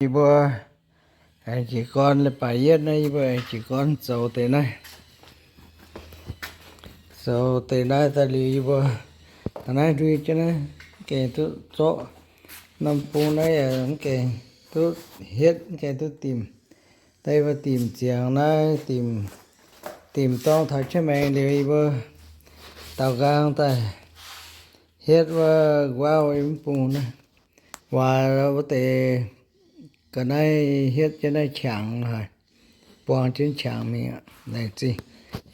Yie mbuo aengx jiez gorn leiz-baaix yietv naaiv, yie mbuo aengx jiez gorn zoux deix naaiv. Zoux deix naaiv daaih liuz yie mbuo taux naaiv ndui jienv naaiv, mv gaengh duqv zorqv norm bung naaiv yaac mv gaengh duqv hietv, mv gaengh duqv dimc. Daaih yie mbuo dimc ziangx naaiv, dimc, dimc dorng taux jienv maengx liuz yie mbuo daaux nqaang daaih hietv wuov nquaauv yiem mv bung naaiv. Waac wuov deix ga'naaiv hietv jienv naaiv qangx haic, buang jienv qangx mingh aqv. Laengz zingh.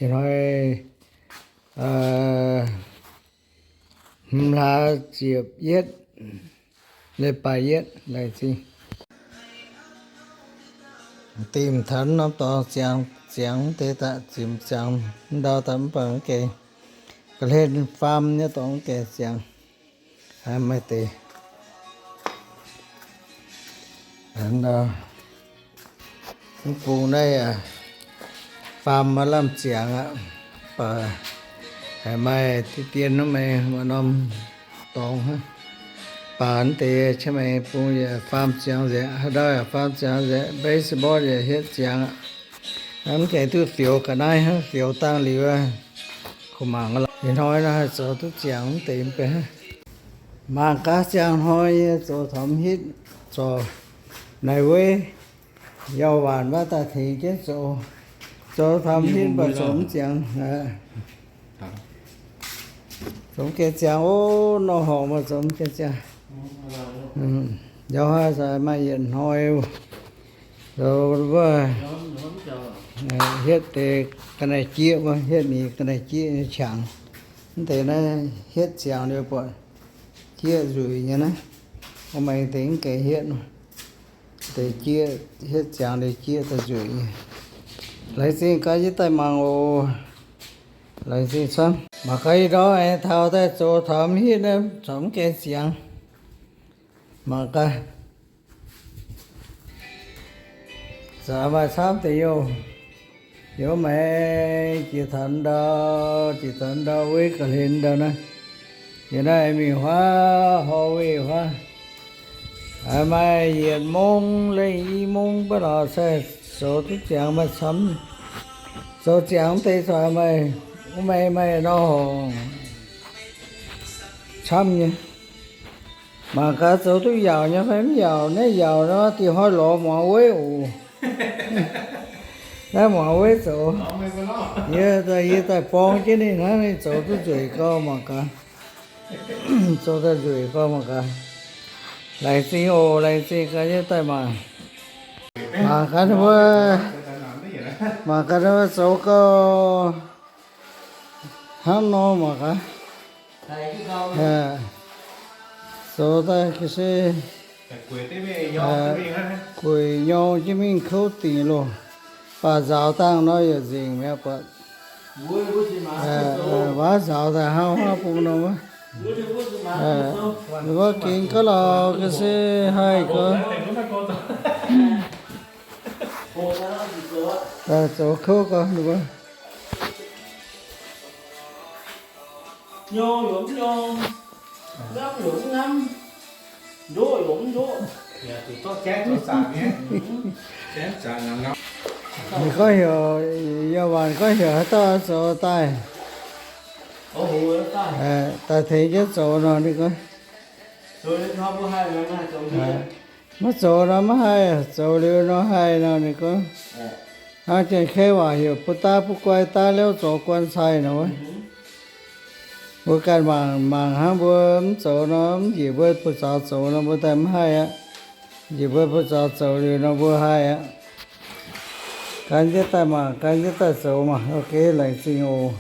Ih hnoi hmz hlaax ziepc yietv, leiz-baaix yietv. Laengz zingh. Dimc taux norm dorngx ziangx, ziangx deix daaih, dimc ziangx ndau daaih mv baac mv gaengh, ga'hlen faam nyei dorngx mv gaengh ziangx. Haiz maaih deix ndau, mv bung naaiv yaac faam maiv lamh ziangx aqv. Baac haiz maaih deix dien hnangv, maaih norm dorngx hnangv. Baac naaiv deix qiex maengx bung yaac faam ziangx nzengc, haaix ndau yaac faam ziangx nzengc, baseball yaac hietv ziangx aqv. Mv gaengh duqv fioux ga'naaiv hnangv, fioux dangh liuz, kuh mangc lorqc. Ih hnoi naaiv haih zoux duqv ziangx mv deix mv bei hnangv. Mangc gaax ziangh hnoi yie zoux taux mv hitv, zorc naaiv weiv yauh waanc maiv daaih tengx jienv zoux, zoux taux mv hitv mv baac zoux mv ziangx. Zoux mv gaengh ziangx, o, nor horngc maiv zoux mv gaengh ziangx. Yauh haaix zanc maaih yietc hnoi, zoux wuov, hietv deix ga'naaiv jieqv wuov, hietv mingh ga'naaiv jieqv nyei qangx. Mv deix naaiv hietv ziangx liuz buatc jieqv nzueic nyei naaiv. Wuov maengx deix mv gaengh hietv. Deix jieqv hietv ziangx liuz jieqv daaih nzueic nyei. Laengz zingh gaax yie daaih mangc oc. Laengz zingh camv. Mangc gaax ih ndorm aengx taux daaih zoux taux mv hitv naaiv, zoux mv gaengh ziangx. Mangc gaax. Za'gengh maaih camv deix youh. Youh maengx jiex taux ndau, jiex taux ndau weiv ga'hlen ndau naaiv. Yiem naaiv mingh huaav, hov weih huaav. Maaih yietc mong lengh i mong baav lorqc se zoux duqv ziangx maaih camv. Zoux ziangx deix caux maaih, wuov maaih, maaih nor horngc camv nyei. Mangc gaax zoux duqv yaauc nyei fai mv yaauc. Naaiv yaauc nor, dingc hnoi lorz muangx weiv oc. Naaiv muangx weiv zoux. Yie, yie daaih borng jienv ninh hnangv, ninh zoux duqv nzueic gau mangc gaax. Zoux daaih nzueic gau mangc gaax. Laengz zingh oc, laengz zingh gaax yie daaih mangc. Mangc gaax ninh mbuo, mangc gaax ninh mbuo zoux gau hnangv nor mangc gaax. Zoux daaih ga'sie, gueic nyorng jienv mingh kouv dingc loh. Baac nzaaux dangh nor yaac nzengc mi'aqv buatc. Waac nzaaux daaih hnangv huaav bung nor wuov. Ninh mbuo gengx gaax lorqc, ga'sie haih gaax. Daaih zoux kouv gau ninh mbuo. Ninh gorngv heuc, yauh waanc gorngv heuc haaix dauh zoux daaih, daaih tengx jienv zoux nor ninh gorngv. Maiv zoux nor maiv haih, zoux liuz nor haih nor ninh gorngv. Hnangv Janx-Kaeqv waac heuc bun daav bun guai, daav liouv zoux guan cai nor wuov. Mbuo ganh mangc mangc hnangv, mbuo mv zoux nor mv njiec mbuo buoz-zaux zoux nor mbuo daaih mv haih aqv. Njiec mbuo buoz-zaux zoux liuz nor mbuo haih aqv. Gan jienv daaih mangc, gan jienv daaih zoux maah. Ok, laengz zingh oc.